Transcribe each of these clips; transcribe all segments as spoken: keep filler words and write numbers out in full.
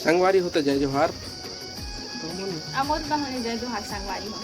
संगवारी हो त जय जोहार। अमोल बहने जय जोहार संगवारी हो।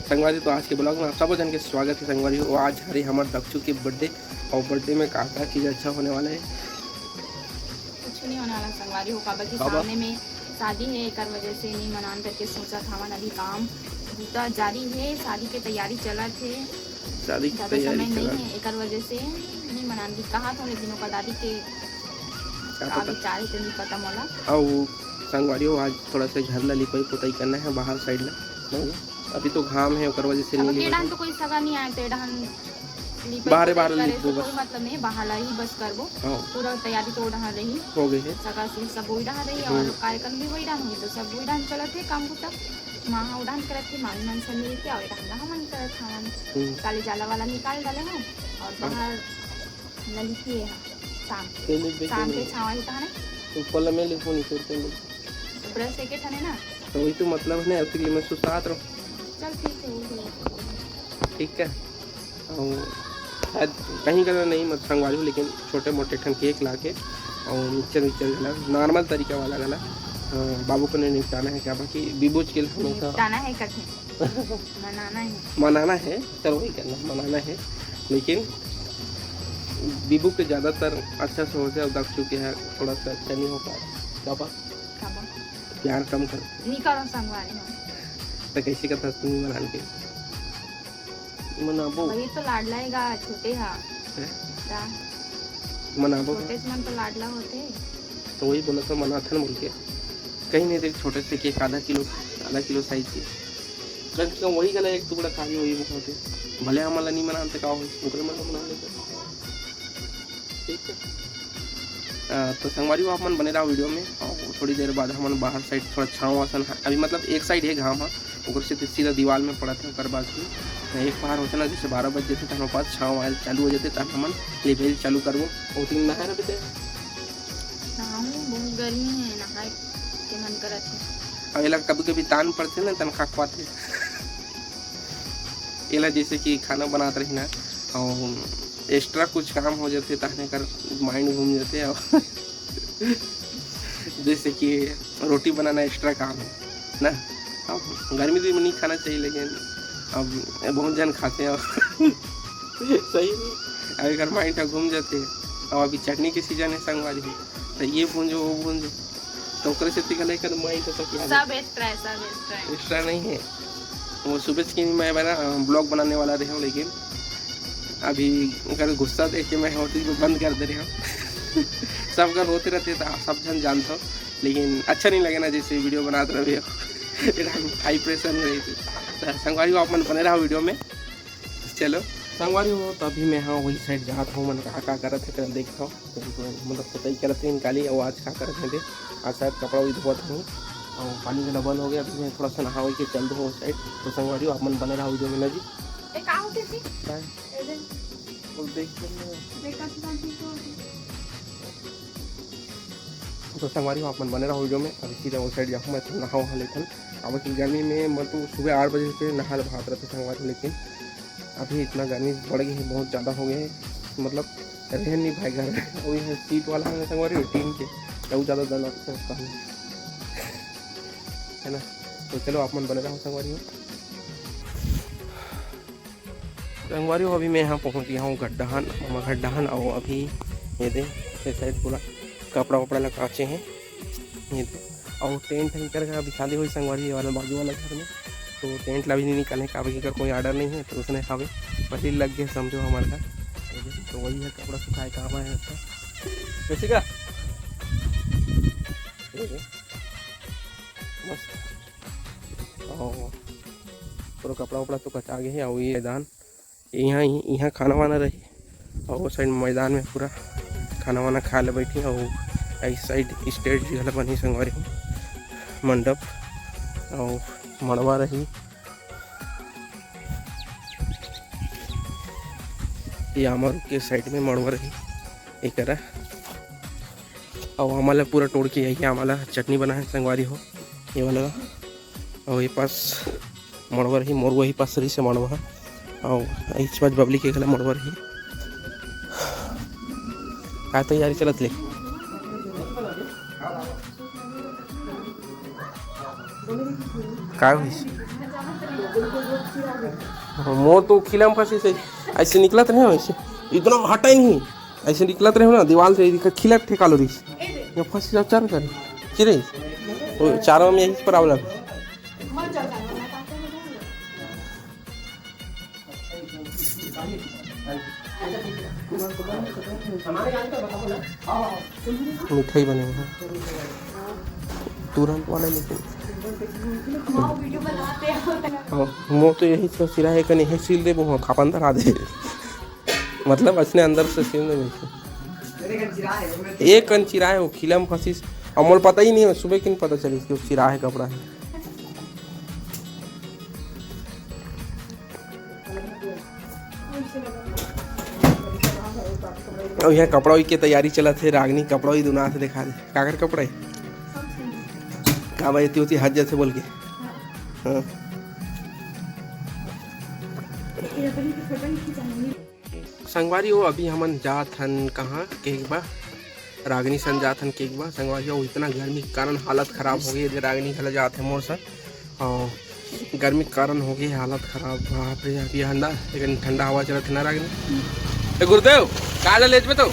संगवारी, तो आज के ब्लॉग में आप सबो जन के स्वागत है। संगवारी हो, आज हरे हमर दक्षु के बर्थडे, और बर्थडे में का का चीज अच्छा होने वाला है? कुछ नहीं होने वाला संगवारी हो, काबर कि सामने में शादी है, एकर वजह से नहीं मनान करके सोचत हवन। अभी काम बूता जारी है, शादी के तैयारी चलत है, शादी की ज्यादा तैयारी समय नहीं चला है, एकर वजह से नहीं मनान की कहा था, लेकिन ओकर दादी के क्या का पता? विचार है तो नहीं पता मोला। और संगवारी हो, आज थोड़ा सा घर ला लिपाई पुताई करना है, बाहर साइड ला। अभी तो घाम है, ओकर वजह से अब नहीं के लिपाई। डहन तो कोई सगा नहीं आए, ते डहन लिपाई बाहरे, पुताई बाहरे करे लिपबो से बस। कोई मतलब नहीं, बाहर ला ही बस करबो। हाँ, पूरा तैयारी तो डहन रही, हो गई है। सगा से सब वही डहन रही और कार्यक्रम भी वही डहन हुई, तो सब वही डहन चलत है काम को। सब माँ उड़ान करत थे, मामी मन से मिल के और डहन हमन करत हवन। हम्म। काले जाला वाला निकाल डाले हो और बाहर ललित ही है शाम के, तेल देख शाम के के छावा ही तहने ऊपर ला मैं लिखूँ नहीं, फिर तेल देख। ब्रश एक ठने ना। तो वही तो मतलब है ना, अतिक ले मैं सुस्तात रहूँ। चल ठीक है, वो भी। ठीक है। और शायद कहीं का नहीं, मत संगवारी हो, लेकिन छोटे मोटे ठन केक ला के और मिक्सचर विक्सचर गला, नॉर्मल तरीका वाला गला, अ, बाबू को नहीं निपटाना है क्या, बाकी बिबूज के लिए हमेशा निपटाना है कथे, मनाना है। मनाना है, सर वही करना, मनाना है। लेकिन बिबू के ज़्यादातर अच्छा से हो जाए, दक्षु के है थोड़ा सा अच्छा नहीं हो पाए। क्या बात? काबर? प्यार कम कर। नहीं करो संगवारी हो। तो कैसे का था तुम मनान के? मनाबो। वही तो लाडला है गा, छोटे हा। हैं? का? मनाबो। छोटे से मन तो लाडला होते। तो वही बोला था, मनाथन बोल के। कहीं नहीं, देख, छोटे से केक आधा किलो, आधा किलो साइज के। कम से कम वही गला एक टुकड़ा खा ली, वही मुखा के। भले हमन ला नहीं मनान तो का हो, ओकरे मन ला मना लेते। ठीक है। अ, तो संगवारी हो, आप मन बने रहा वीडियो में, और थोड़ी देर बाद हमन बाहर साइड थोड़ा छाँव असन है। अभी मतलब एक साइड है घाम है, ओकर से तो सीधा दीवार में पड़त है। ओकर बाद फिर एक बार होता ना, जैसे बारह बज जाते, तहन पास छाँव आयल चालू हो जाते, तहन हमन लेबे ल चालू करबो। और तीन नहाए रहे थे। नहाऊं, बहुत गर्मी है, नहाए के मन करत है। अब एला कभी कभी तान पड़ते ना, तन खाकवाते। एला जैसे कि खाना बनात रही ना, और एक्स्ट्रा कुछ काम हो जाते, तहने कर माइंड घूम जाते। और जैसे कि रोटी बनाना एक्स्ट्रा काम है ना। अब गर्मी दिन में नहीं खाना चाहिए, लेकिन अब बहुत जन खाते हैं। सही में, अब एकर माइंड घूम जाते। और अभी चटनी के सीजन है संगवारी हो, तो ये भूंजो, वो भूंजो, तो ओकरे से तिकले कर माइंड तो क्या सब एक्स्ट्रा है, सब एक्स्ट्रा है। एक्स्ट्रा नहीं है, वो सुबह की मैं बना ब्लॉग बनाने वाला रहे हूँ, लेकिन अभी अगर गुस्सा देख के मैं होटल को बंद कर दे रहे हूँ। सब घर होते रहते तो आप सब जन जानते हो, लेकिन अच्छा नहीं लगे ना, जैसे वीडियो बनाते रहे हो। हाई प्रेशर में रही थी। तो संगवारी हो, आप मन बने रहा वीडियो में। चलो संगवारी हो, तो अभी मैं हाँ वही साइड जात हूँ, मन का का करत है, चल देखता हूँ। तो मतलब पता ही करत है निकाली, और आज का करत है दे, आज शायद कपड़ा भी धोत हूँ, और पानी का डबल हो गया। अभी मैं थोड़ा सा नहावे के चल दूँ उस साइड। तो संगवारी हो, आप मन बने रहा वीडियो में ना जी। ए, का होते थी? बाय। ए दे, और देख देखा थी, देखा थी तो। तो संगवारी हो, आप मन बने रहो वीडियो में। अभी सीधा उस साइड जाऊँ मैं, तो नहाओ वहाँ लेखन। अब कि गर्मी में मतलब सुबह आठ बजे से नहा भात रहते संगवारी, लेकिन अभी इतना गर्मी बढ़ गई है, बहुत ज़्यादा हो गया है, मतलब रहन नहीं भाई घर में। वही है सीट वाला है संगवारी, टीन के, बहुत ज़्यादा डर लगता है उसका हमें, है ना। तो चलो आप मन बने रहो संगवारी हो। संगवारी हो, अभी मैं यहाँ पहुँच गया हूँ गड्ढाहन, मामा गड्ढाहन। और अभी ये दे, ये साइड पूरा कपड़ा वपड़ा ला काचे हैं, ये दे। और टेंट है इकर का बिछा दे हुई संगवारी, ये वाला बाजू वाला घर में। तो टेंट ला भी नहीं निकाले, काबर कि इकर कोई ऑर्डर नहीं है, तो उसने हवे पहले लग गए समझो हमारे घर। ये दे, तो वही है, कपड़ा सुखाए काम आया है इसका। कैसे का? ये दे। मस्त। और पूरा कपड़ा वपड़ा तो कचा गए है। और ये मैदान, यहाँ, यहाँ खाना वाना रही, और वो साइड मैदान में पूरा खाना वाना खा ले बैठी। और इस साइड स्टेज वाला बनी संगवारी हो, मंडप, और मड़वा रही, ये आमा रुख के साइड में मड़वा रही एकरा। और आमा ला पूरा तोड़ के यही आमा ला चटनी बना है संगवारी हो, ये वाला। और ये पास मड़वा रही, मोर वही पास रही से मड़वा। और इस पास बबली के गला मड़वा रही। का तैयारी चलत ले? का होइस? मोर तो खिला म फंसिस हे। ऐसे निकलत रहे हो, ऐसे इतना हटा ही नहीं। ऐसे निकलत रहे हो ना, दीवाल से खिला ठेका लो रिस। ये फंस जाओ, चार कर। चिरे। वो चारों में यही प्रॉब्लम। मिठाई बने हुए हैं। तुरंत वाला लेकिन। हाँ, मोर तो यही तो सिरा है, कहीं है सील दे, वो खापन धरा दे। मतलब, असने अंदर से सील दे। एक कन चिरा है, वो खिला में फंसिस। और मोर पता ही नहीं है, सुबह किन पता चली कि वो चिरा है कपड़ा है। अब यहाँ कपड़ा उई के तैयारी चलत हे। रागनी कपड़ा उई दुना से दिखा दे, काकर कपड़ा है? का भाई, एती ओती हट जाथे बोल के। हाँ। संगवारी हो, अभी हमन जात हन कहाँ, केक बा, रागनी सन जात हन केक बा। संगवारी हो, इतना गर्मी के कारण हालत खराब हो गई, रागनी घला जात है मोर सन। और गर्मी के कारण हो गई हालत खराब। बाप रे, अभी अंडा, लेकिन ठंडा हवा चलत है ना रागनी। ए गुरुदेव, का ले लेत में तो?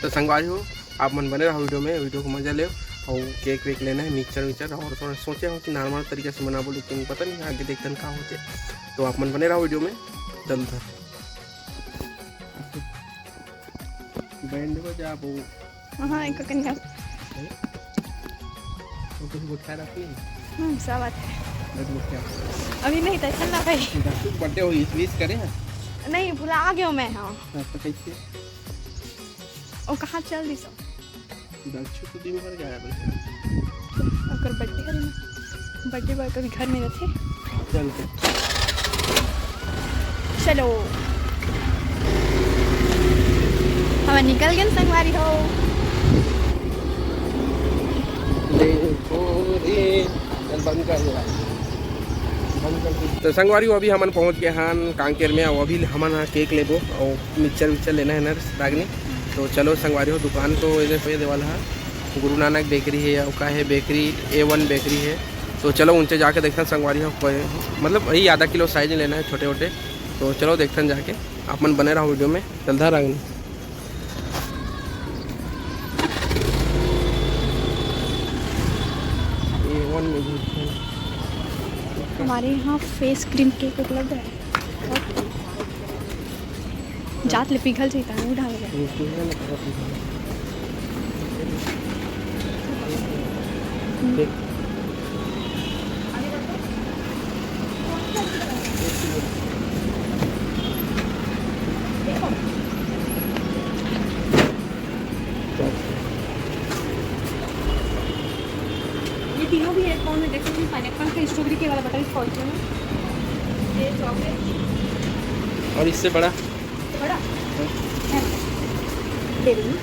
तो संगवारी हो, आप मन बने रहो वीडियो में, वीडियो को मजा लेव। और केक वेक लेना है, मिक्सचर विक्सचर, और थोड़ा सोचे हो कि नॉर्मल तरीके से बनाबो, लेकिन पता नहीं आगे देखते हैं का होते। तो आप मन बने रहो वीडियो में, चलते हैं। बैंड बजा वो। हाँ, एक कन्या। वो कुछ गुटखा रखी है? हम्म, सब बात है। बस गुटखा। अभी नहीं, तो चल ना भाई। बर्थडे हो, विश करे हैं? नहीं, भुला गयो मैं, हाँ। हाँ, तो कैसे? ओ कहाँ चल दी सब? दक्षु तो दिन भर गायब है। ओकर बर्थडे हरे ना, बर्थडे बॉय कभी घर में रहते। चल तो। चलो, हम निकल गए संगवारी हो। देखो रे, चल बंद कर दे भाई। तो संगवारी हो, अभी हमन पहुंच गए हन कांकेर में। और अभी हमन हा केक लेबो और मिक्सचर विक्सचर लेना है ना रागनी। तो चलो संगवारी हो, दुकान तो इधर पे देवाल हा, गुरु नानक बेकरी है या का है, बेकरी ए वन बेकरी है। तो चलो उनसे जाके देखते हैं संगवारी हो, कोई मतलब वही आधा किलो साइज लेना है छोटे छोटे। तो चलो देखते हैं जाके, आप मन बने रहो वीडियो में। चलता रागनी। ए वन में भी है। हमारे यहाँ फेस क्रीम केक उपलब्ध है। जात ले पिघल जाता है, वो ढाल गया। ये पिघल लग रहा है। देख। ये तीनों भी है, कौन है? देख सकते हैं, पाइनएप्पल का, स्ट्रॉबेरी के वाला, बटर स्कॉच है। ये चॉकलेट। और इससे बड़ा? बड़ा? हाँ। है। दे रही हूँ।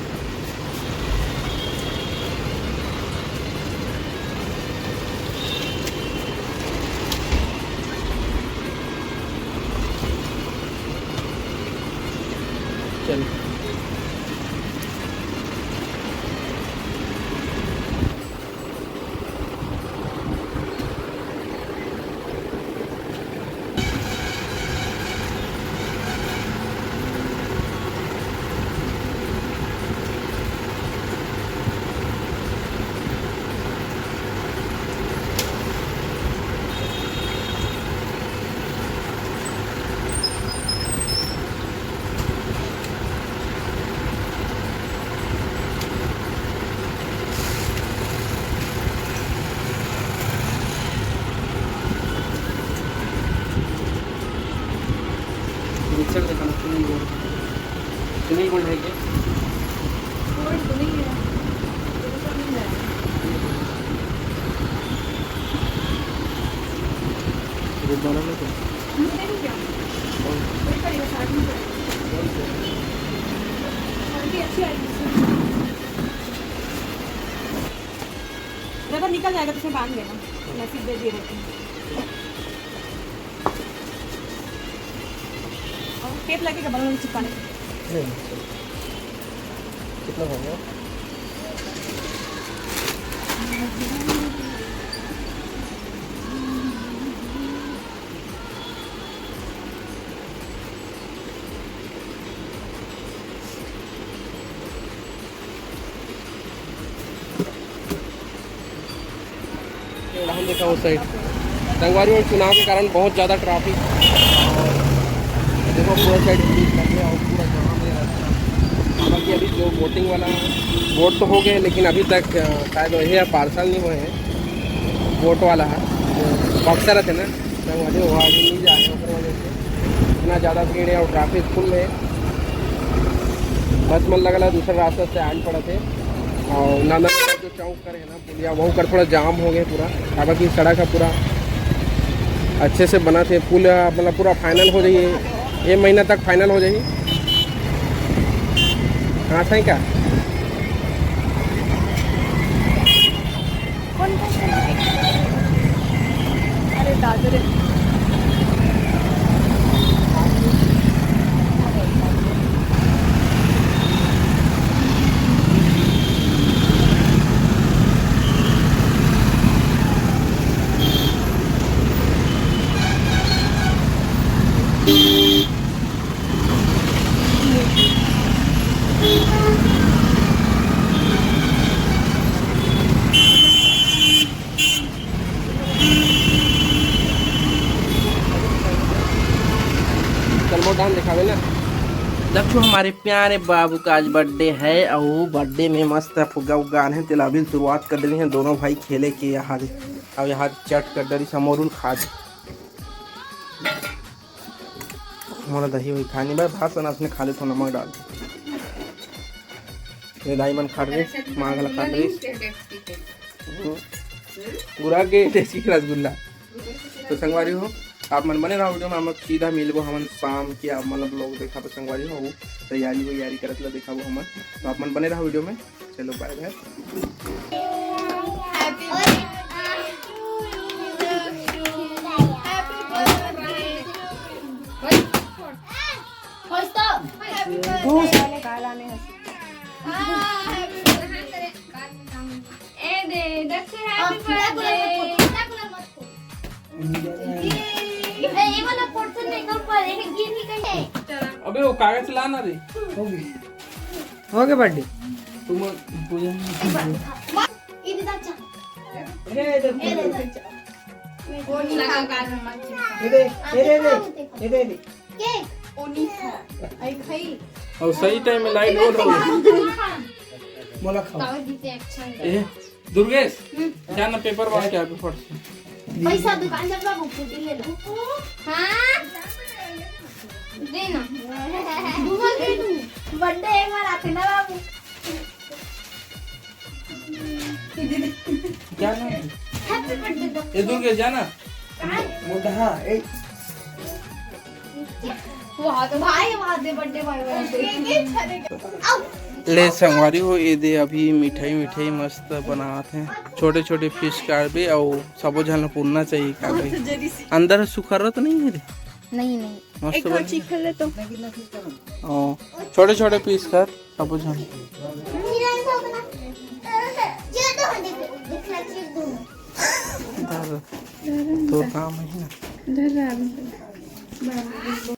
चल। मिक्सर दिखाना, सुनील गोल्ड। सुनील गोल्ड है क्या? गोल्ड तो नहीं है। तो मिल जाएगा। ये बनाना क्या? हम्म, नहीं क्या? कौन? वही पड़ेगा, साठ में पड़ेगा। कौन सा? क्वालिटी अच्छी आएगी इसमें। रबर निकल जाएगा तो उसमें बांध लेना, मैं सीधे दे देती हूँ। और टेप लगेगा बलून चिपकाने के लिए। नहीं, नहीं। कितना हो गया? देखा उस साइड संगवारी, और चुनाव के कारण बहुत ज़्यादा ट्रैफिक। देखो, पूरा साइड पुलिस लगे और पूरा जाम है रास्ता। हालांकि अभी जो वोटिंग वाला है, वोट तो हो गए, लेकिन अभी तक अ, शायद वही है, पार्सल नहीं हुए हैं। वोट वाला है, जो बक्सा रहते ना संगवारी, वो अभी नहीं जाए, ओकर वजह से इतना ज़्यादा भीड़ है और ट्रैफिक फुल है। बस मन लगला दूसरा रास्ता से आन पड़त है। और नाना जो चौक कर है ना, पुलिया वहू कर थोड़ा जाम हो गया पूरा, काबर कि सड़क है पूरा अच्छे से बना थे। पुल मतलब पूरा फाइनल हो जाइए, ये महीना तक फाइनल हो जाइए। हाँ, सही का। अरे दादू रे। चल, मोर डांस दिखावे ना। दक्षु, हमारे प्यारे बाबू का आज बर्थडे है, और बर्थडे में मस्त फुग्गा उग्गा आने हैं, तेला अभी शुरुआत कर देनी है दोनों भाई खेले के। यहाँ दे, अब यहाँ चट कर डरी समोरून खा दे। मोला दही वही खानी बा, भात सना उसने खा ले, थोड़ा नमक डाल। ये दाई मन खा रहे, माँ घला खा रहे। गुरा के टेस्टी रसगुल्ला। तो संगवारी हो, आप मन बने रहो वीडियो में, हम लोग सीधा मिलबो हमन शाम के, आप मतलब लोग देखा तो संगवारी हो, तैयारी वैयारी करत ला देखाबो हमन। तो आप मन बने रहो वीडियो में, चलो बाय बाय। अबे वो कागज ला ना रे। हो गए बर्थडे। तुम पूजा। ये दे, ये दे, ये दे, ये दे। और सही टाइम में लाइट बोल रहा हूँ। मोला खाओ। ए, दुर्गेश, जा ना पेपर बांट के आ फट से। पैसा दुकान जब बाबू फूटी ले लो। हाँ? दे ना। बर्थडे एक बार आते ना बाबू। क्या ना? Happy birthday. ए, दुर्गेश, जा ना। मोटा, हाँ, ए। वहाँ तो भाई, वहाँ दे बर्थडे बॉय, वहाँ दे। ले संगवारी हो, ये दे अभी मिठाई, मिठाई मस्त बनात हे। छोटे छोटे पीस काटबे, अउ सबो झन ल पुरना चाहिए का भाई। अंदर सुखर तो नहीं है रे? नहीं, नहीं। मस्त एक बन चीख ले तो। ओ, छोटे छोटे पीस कर, सबो झन। धर, तोर काम है ना।